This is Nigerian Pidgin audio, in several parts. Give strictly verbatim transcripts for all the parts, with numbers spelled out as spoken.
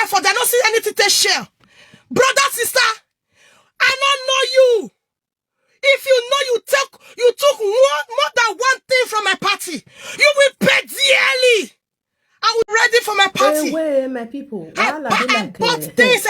for dem no see anything take share. Brother, sister, I no know you. If you know you take, you took one, more than one thing from my party, you will pay dearly. I will ready for my party. Away, my people. I, Wahala pa- be I like bought eh, things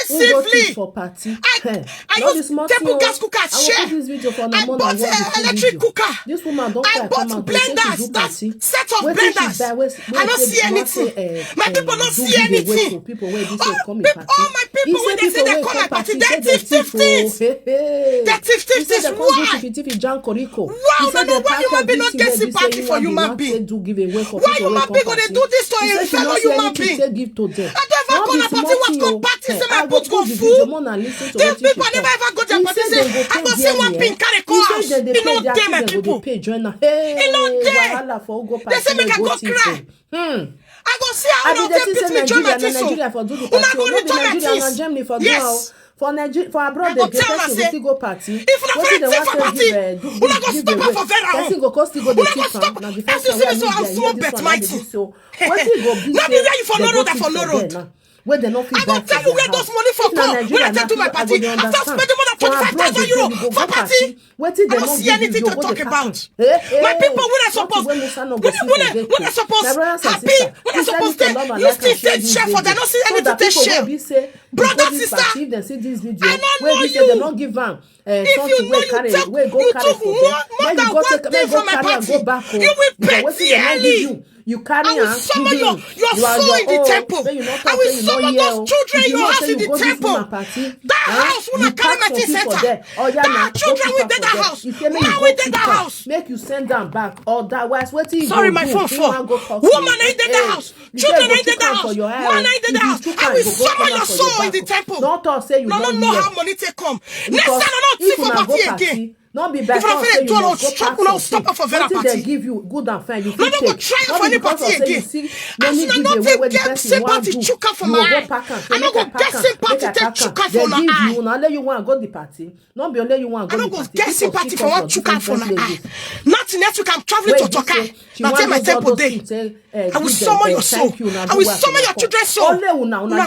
who go thief expensively. For party? I, Eh, I no be use small table thing o. gas cooker I go put share. This video for I Namona bought World uh, Vision electric video. Cooker. This woman don I cry bought come out say she blenders, do that party. Set of Wetin she blenders. Buy, wey, I no see anything. My people no see anything. People wey be say All, come peop- party. all my people He wey say dey say people they wey come my come party, party they say they thief thief thief o. things. Hey, hey. They thief thief He say things. they come do Why? tiffy tiffy jankorico. Why He una say know they why pack human being no everything get wey be say sympathy for human being human want take being? do give away for Why people wey human come being go dey party. do this to He a say she no fellow see human anything being? Take give to them. I don't ever No come be na party small was thing come o. party Eh, say my I go boot go put the full. video more na listen to These wetin she people I never talk. Ever go their He party say say they go I pay go see dearly, one eh. pin carry He come say house. they dey It pay no their dey thing, my they go dey people. Pay join am. Hey, It no dey. Wahala for who go They party say make wey I go go thief cry. o. Hmm. I go see how I be una dey take think say beat me join my Nigeria na thing so. Nigeria for do the Una party. go No be Nigeria for do Una party. go No be return my Nigeria na things. Germany for do Yes. am. For Nigeria, for I abroad, go they tell person am go say, still go party. If una Wetin find they thing want for to party, give, uh, do, una go give stop am away. For Vera Person own. Go come still go Una dey go thief stop. am. Na the As first you time see wey me so, I I'm hear small this bet one, my I dey thing. So wetin go be No be say where you for they no go road, I for thief no for road. there now? Wey they no fit I buy go tell for you where their those house. Money for If na come. When Nigeria I na take do my people, I party, go dey after understand. Spending more than For twenty-five abroad, thousand they say euro you go for go party. Wetin I they no no see give you, anything you to go go talk dey pack about. Am. Hey, hey. My people, when I Nothing suppose, wey Musa no go when, see when, for I- get when I to. suppose My brothers and happy, sisters, when I please help me suppose to tell love and you like and still share take this share for video them, no see so anything that to take people wey share. Be say Brother, go this sister, party, if they see this video, I don't wey know be say they you. No give am uh, If something you wey know you carry take, wey go you carry took for one them, more make you than go one take thing make go from my carry am party, Go back home. You will pay Because wetin they no give dearly. You, you carry I will am, summon give your, him. Your You are soul your in the own. Temple. Make you not I talk will say you no summon hear those o. Children If you you know have say in you the go this Temple. Woman party, That huh? House will You not carry pack my some thing people center. There. Oh yeah, That now go Children keep will am Dead for that there. House. If say make Man you go will Dead keep that am, House. Make you send am back. Otherwise, wetin you Sorry, go my do? Phone If fall. Woman go talk Woman to you, ain't Dead that hey, House. You say Children go ain't Dead keep that am for House. Your Man head. Ain't Dead If that you House. took I am, will you go go summon come your am for soul your in the back. Temple. Don't talk say you No, no, no know hear. How money take come. Next Because time, I don't if see for Una go party party, again. No be If by una force say fit you do must not go stop, pack una something. Stop am for Vera Wetin party. They give you good and fine, you fit take. No be because of say you see many give away wey the person wan do. You go go pack am. Say make I pack am. Make I pack am. They give you, na only you wan go the party. No be only you wan go the party. People still come from different places. Nothing else you can travel to Toka. Now tell my Temple day. I will summon your soul. I will summon your children's soul. Only una, una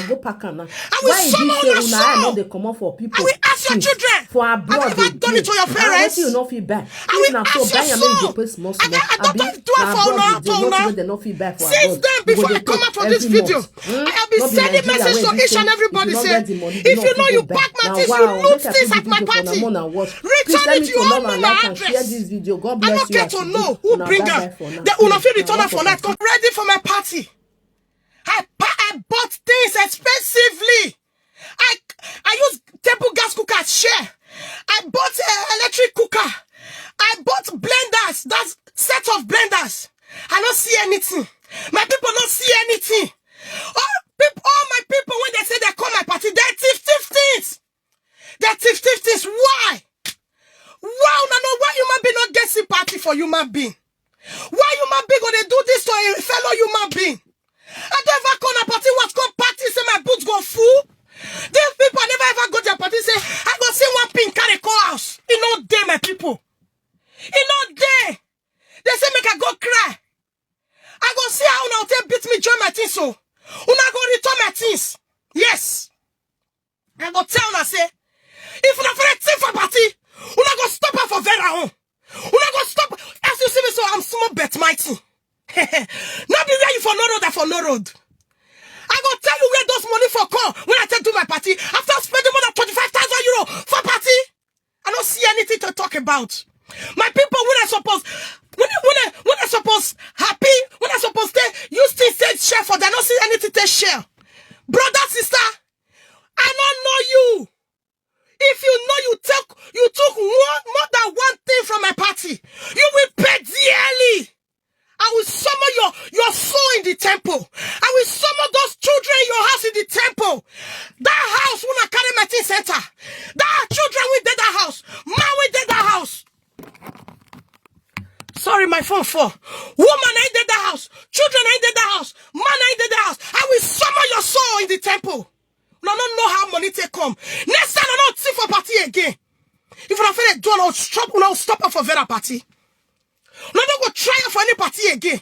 go pack am now. I will summon your soul. I will ask your children. For abroad, have you ever done it to your parents? Wetin you no fit buy? If na so, buy am, make you pay small small. Abi na abroad you dey, nothing wey dem no fit buy for abroad. Since then, before I come out for this video, I have been sending message to each and everybody say, if you know you pack my things, you loot things at my party, return it to your own address. I no get to know who bring am. Then una fit return am for night. Come ready for my party. I pa- I bought things expensively. I I use table gas cooker share. I bought a electric cooker. I bought blenders. That's set of blenders. I don't see anything. My people don't see anything. All people, all my people when they say they come my party, they thief thief things. They thief thief things. Why? Why una know why human being not get sympathy for human being? Why human being gonna do this to a fellow human being? I don't ever come na party was come party say my boots go full. These people never ever go their party say I go see one pin carry call house. E no dey, my people. E no dey. They say make I go cry. I go see how una take beat me join my things so. Una go return my things. Yes. I go tell una say if una find thief for party, una go stop am for Vera own. Una go stop. As you see me so, I'm small but mighty. No be where you for no road, I for no road. I go tell you where those money for come when I take do my party. After spending more than twenty-five thousand euro for party, I don't see anything to talk about. My people, when I suppose, when I, when I, when I suppose happy, when I suppose stay, you still say share for them. I don't see anything to share. Brother, sister, I don't know you. If you know you take, you took one more than one thing from my party, you will pay dearly. I will summon your, your soul in the temple. I will summon those children in your house in the temple. That house will not carry my thing center. That children will dead that house. Man will dead that house. Sorry, my phone fall. Woman ain't dead that house. Children ain't dead that house. Man ain't dead that house. I will summon your soul in the temple. No, no, no, how money take come. Next time, I don't see for party again. If I feel a do, I'll stop, I'll stop for Vera party. No, no go try for any party again.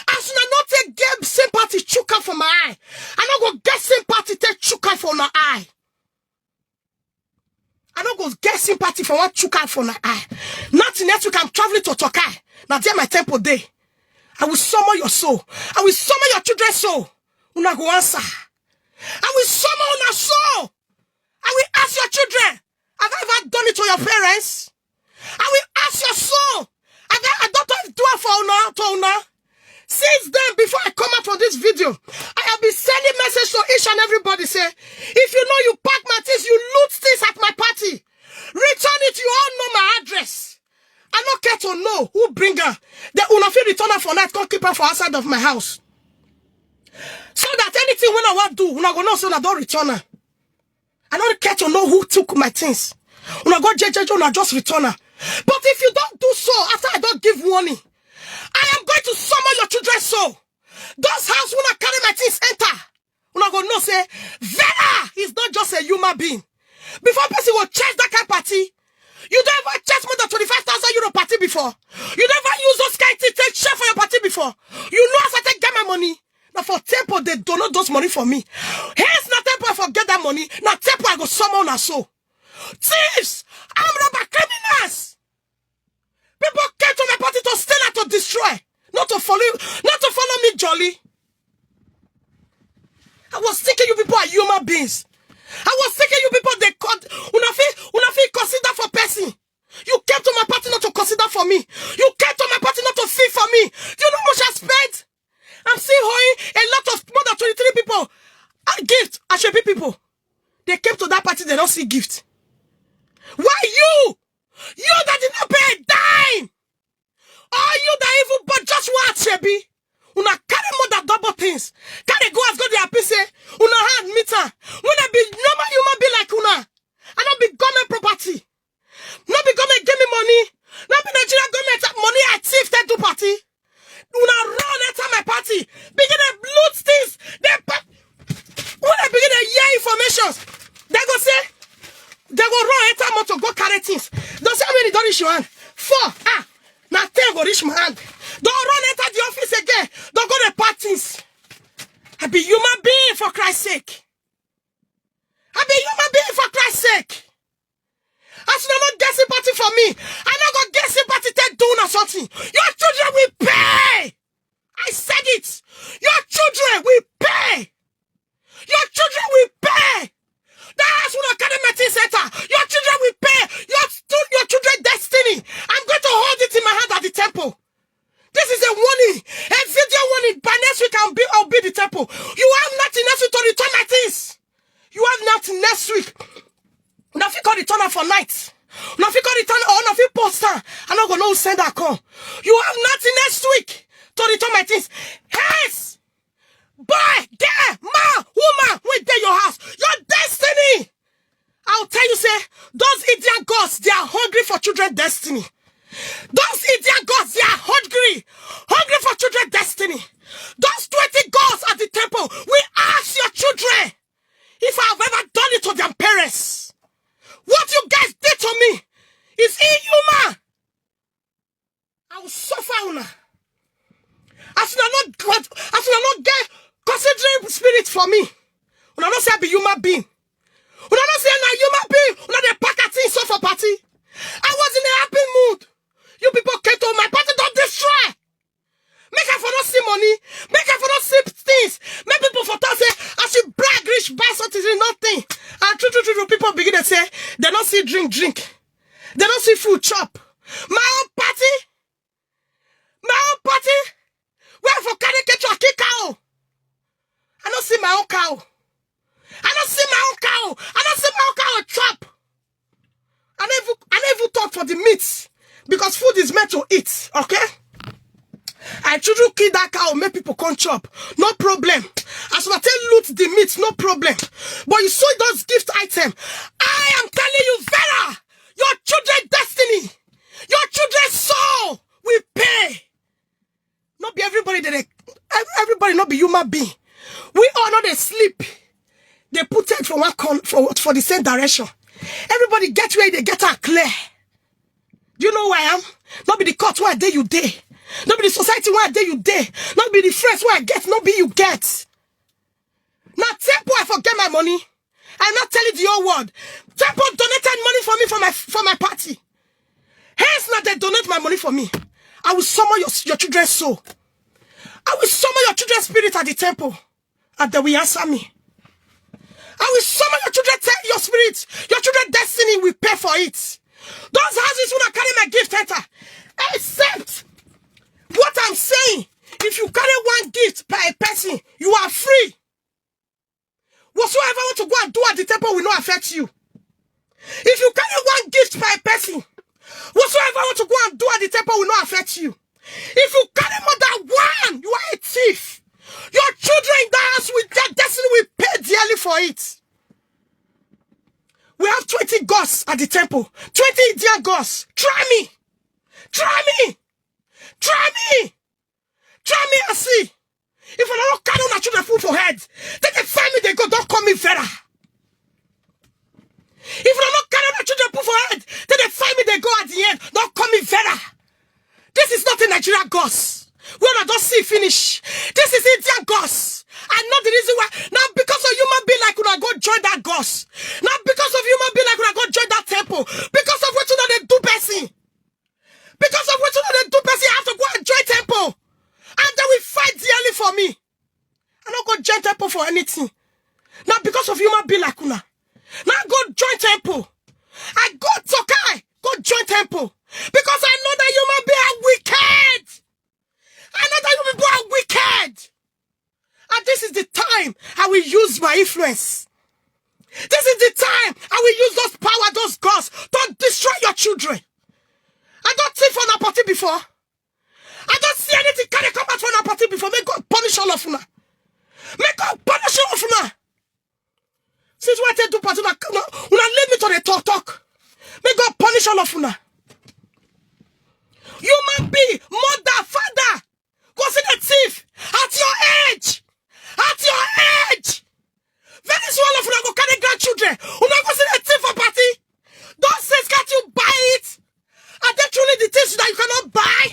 As una no take get sympathy, chuka for my eye. I no go get for one chuka for na eye. Nothing next week, I'm traveling to Tokai. Now there my temple day. I will summon your soul. I will summon your children's soul. Una go answer. I will summon una soul. I will ask your children. Have I ever done it to your parents? I will ask your soul. Have I, I don't have do it for una, to una. Since then, before I come out for this video, I have been sending message to each and everybody say, if you know you pack my things, you loot things at my party, return it. You all know my address. I no care to know who bring her. Then una fit return her for night, come keep her for outside of my house. So that anything when I want do, una go know so I don't return her. I don't care to know who took my things. Una go jejeje, una just return her. But if you don't do so, after I don't give warning, I am going to summon your children's soul. Those house una carry my things enter, una go know say Vera is not just a human being. Before person will chase that kind party, you don't ever chase more than twenty-five thousand euro party before. You never use those kind things take share for your party before. You know as I take get my money. Now for temple, they donate those money for me. Here's not temple I forget that money. Now temple I go summon her soul. Thieves, I'm robber criminals. People came to my party to steal and to destroy, not to follow, not to follow me, jolly. I was thinking you people are human beings. I was thinking you people they cut. Una fit, una fit consider for person. You came to my party not to consider for me. You came to my party not to feel for me. Do you know how much I spent? I'm still owing a lot of more than twenty-three people a gift. Ashebi people, they came to that party, they don't see gift. Why you? You that did not pay a dime. All you that even but just want Ashebi. Una carry more than double things. Carry go as God they happy say. Una hand meter. When I be normal human be like una. I don't be government property. Not be government give me money. Not be Nigeria government have money I thief take do party. Una run enter my party. Begin to loot things. They pa- when I begin to hear informations, they go say, they go run enter motor, go carry things. Don't say how many don't reach your hand. Four. Ah, now ten go reach my hand. Don't run enter the office again. Don't go the parties. I be human being for Christ's sake. I be human being for Christ's sake. As you not get sympathy for me, I not go get sympathy take do or something. Your children will pay. I said it. Your children will pay. Your children will pay. That's what I carry my things center. Your children will pay. Your stu- your children destiny. I'm going to hold it in my hand at the temple. This is a warning, a video warning. By next week, I'll be I'll be the temple. You have nothing else to return my things. You have nothing next week. Una fit call the turn up for night. Una fit call the turn or una fit post am. I no go know who send that call. You have nothing next week to return my things. Yes, boy, girl, man, woman, we dey your house. Your destiny. I'll tell you, say, those idiot gods, they are hungry for children destiny. Those idiot gods, they are hungry, hungry for children destiny. Those twenty gods at the temple, we ask your children if I have ever done it to their parents. What you guys did to me is inhuman. I will suffer una. As una not God, as una not get considering spirit for me. Una not say I be human being. Una not say na human being. Una dey pack a thing so for party. I was in a happy mood. You people came to my party, don't destroy. Make I for not see money. Make I for not see things. Make people for talk say as you brag rich buy something is nothing. And true, true, true, true, people begin to say they don't see drink, drink. They don't see food chop. My own party, my own party. Where for carry catch a kick cow? I don't see my own cow. I don't see my own cow. I don't see my own cow chop. I never, I never talk for the meat because food is meant to eat. Okay. I should kill that cow, make people come chop. No problem. As I tell loot the meat, no problem. But you saw those gift item. I am telling you, Vera, your children destiny, your children's soul will pay. Not be everybody that they, ev- everybody not be human being. We all know they sleep. They put it for one con for what for the same direction. Everybody get where they get out clear. Do you know who I am? Not be the court where I dey you dey. Not be the society where I dey you dey. Not be the friends where I get, not be you get. Now temple I forget my money. I'm not telling the whole world. Temple donated money for me for my for my party. Hence now they donate my money for me. I will summon your, your children's soul. I will summon your children's spirit at the temple. And they will answer me. I will summon your children, tell your spirit, your children destiny will pay for it. Those houses will not carry my gift enter. Except what I'm saying, if you carry one gift per person, you are free. Whatsoever want to go and do at the temple will not affect you. If you carry one gift per person, whatsoever want to go and do at the temple will not affect you. If you carry more than one, you are a thief. Your children in that house with their destiny will pay dearly for it. We have twenty gods at the temple, twenty Indian gods. Try me. Try me. Try me. Try me and see. If I don't carry una children put for head, then they find me, they go, don't call me Vera. If I don't carry una children put for head, then they find me, they go at the end, don't call me Vera. This is not a Nigerian gods. We una don see finish. This is Indian gods. I know the reason why. Now because of human being like una go join that gods. Now because of human being like una go join that temple. Because of what una dey do person. Because of what una dey do person, I have to go and join temple. And they will fight dearly for me. I no go join temple for anything. Now because of human being like una. Now go join temple. I go Tokai, go join temple. Because I know that human being are wicked. I know that you people are wicked. And this is the time I will use my influence. This is the time I will use those power, those gods to destroy your children. I don't see for una party before. I don't see anything carry come out for una party before. May God punish all of una. May God punish all of una. Since when I tell do party, una, una, una lead me to the talk talk. May God punish all of una. Human being, mother, father, go see the thief at your age. At your age. Very soon all of una go carry grandchildren. Una go see the thief for party. Don't say, can't you buy it? Are they truly the things that you cannot buy?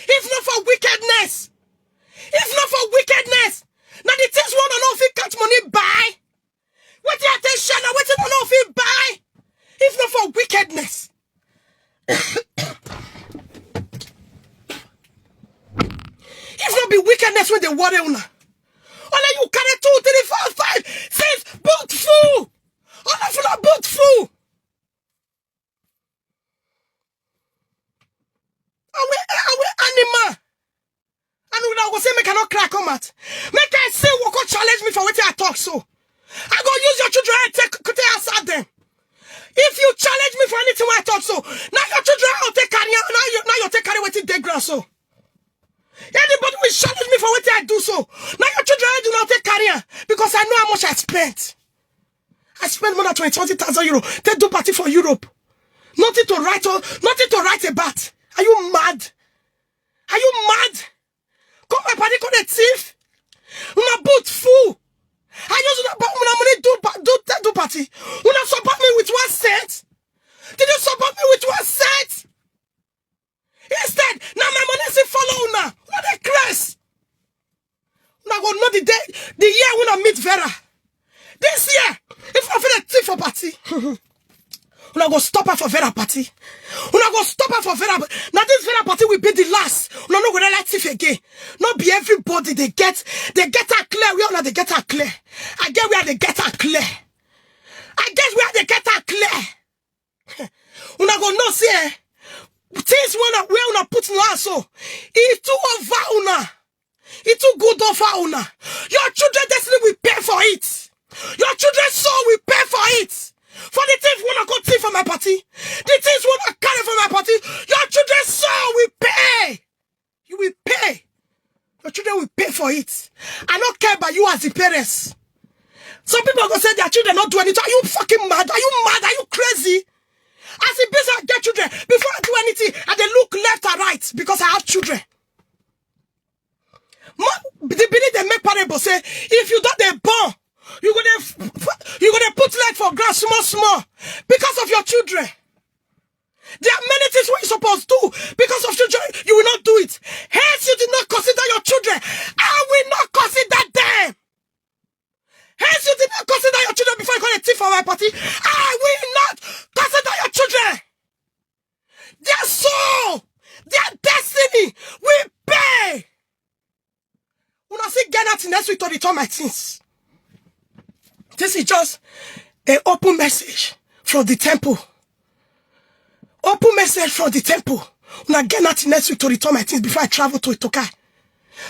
If not for wickedness. If not for wickedness. Now the things one don't know if you catch money buy. What the attention and what you don't know if you buy. If not for wickedness. If not be wickedness when they worry una. Only you carry two, three, four, five, six, boot full. All of you are boot full. Are we, are we animal? And una go say make I no cry come out. Make I say who go challenge me for wetin I talk so. I go use your children and take, take answer them. If you challenge me for anything wey I talk so, now your children will take carry, now you, now you take carry wetin dey ground so. Anybody will challenge me for wetin I do so, now your children do not take carry am because I know how much I spent. I spent more than twenty, twenty thousand euro. Take do party for Europe. Nothing to write on, nothing to write about. Are you mad? Are you mad? Come my party, come the thief. Una boot full. I use una, pa- una money do pa- do take do party. Una support me with one cent. Did you support me with one cent? Instead, now my money still follow una. Una dey craze. Una go know the day, the year when I meet Vera. This year, if I feel a thief for party, una go stop her for Vera party. Una go stop her for Vera. Now this Vera party will be the last. Una no go dey like thief again. No be everybody they get, they get her clear. We all know they get her clear. I get where they get her clear. I get where they get her clear. Una go know say eh, things wanna where una put now so. It too over una. It too good over una. Your children destiny will pay for it. Your children's soul will pay for it. For the things wanna go thief for my party, the things wanna carry for my party, your children's soul will pay. You will pay. Your children will pay for it. I don't care about you as the parents. Some people go say their children not do anything. Are you fucking mad? Are you mad? Are you crazy? As a business, I get children. Before I do anything, I dey look left and right because I have children. Mo- the belief they make parable say if you don't dey born, you gonna f- f- you gonna put leg for ground small small because of your children. There are many things what you supposed to do because of children, you will not do it. Hence, you did not consider your children. I will not consider them. Hence, you did not consider your children before you call a thief for my party, I will not consider your children. Their soul, their destiny will pay. Una still get nothing next week to return my things. This is just an open message from the temple. Open message from the temple. Una get nothing next week to return my things before I travel to Itokai.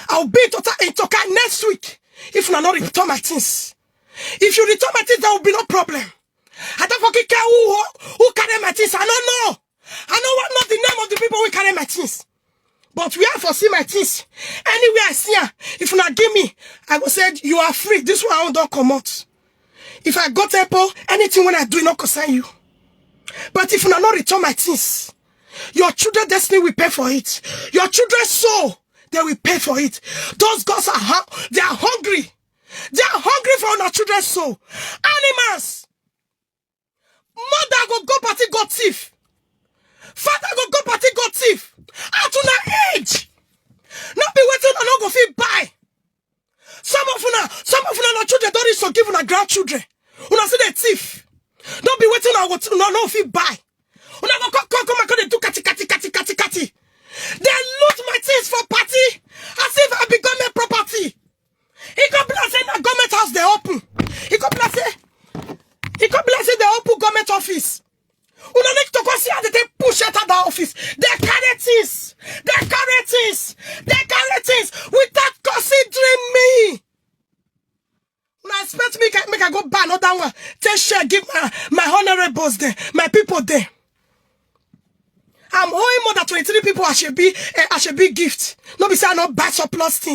I'll be in Tokai, in Tokai next week if una not return my things. If you return my things, there will be no problem. I don't fucking care who, who carry my things. I don't know. I don't want know the name of the people who carry my things. But where I for see my things, anywhere I see am, if una give me, I go say, "You are free. This one I don't come out." If I go temple, anything when I do, it not concern you. But if una not return my things, your children destiny will pay for it. Your children's soul, they will pay for it. Those gods are hu-, they are hungry. They are hungry for our children's soul. Animals. Mother go go party go thief. Father go go party go thief. At una age, not be waiting on no go fit buy. Some of una, some of una, no children don't reach to give una grandchildren. Una see the thief. Don't be waiting on what una no fit buy. Una go come, come, come and come dey do kati, kati, kati, kati, kati. They loot my things for party as if I be government property. He come be like say na government house they open. He come be like say, he come be like say they open government office. Una need to go see how they take push out of the office. They carry things. They carry things. They carry things without considering me. Una expect me ca-, make I go buy another one. Take share, give my, my honorables there, my people there. I'm owing more than twenty-three people I should be, eh, I should be gift. No be say I not buy surplus thing.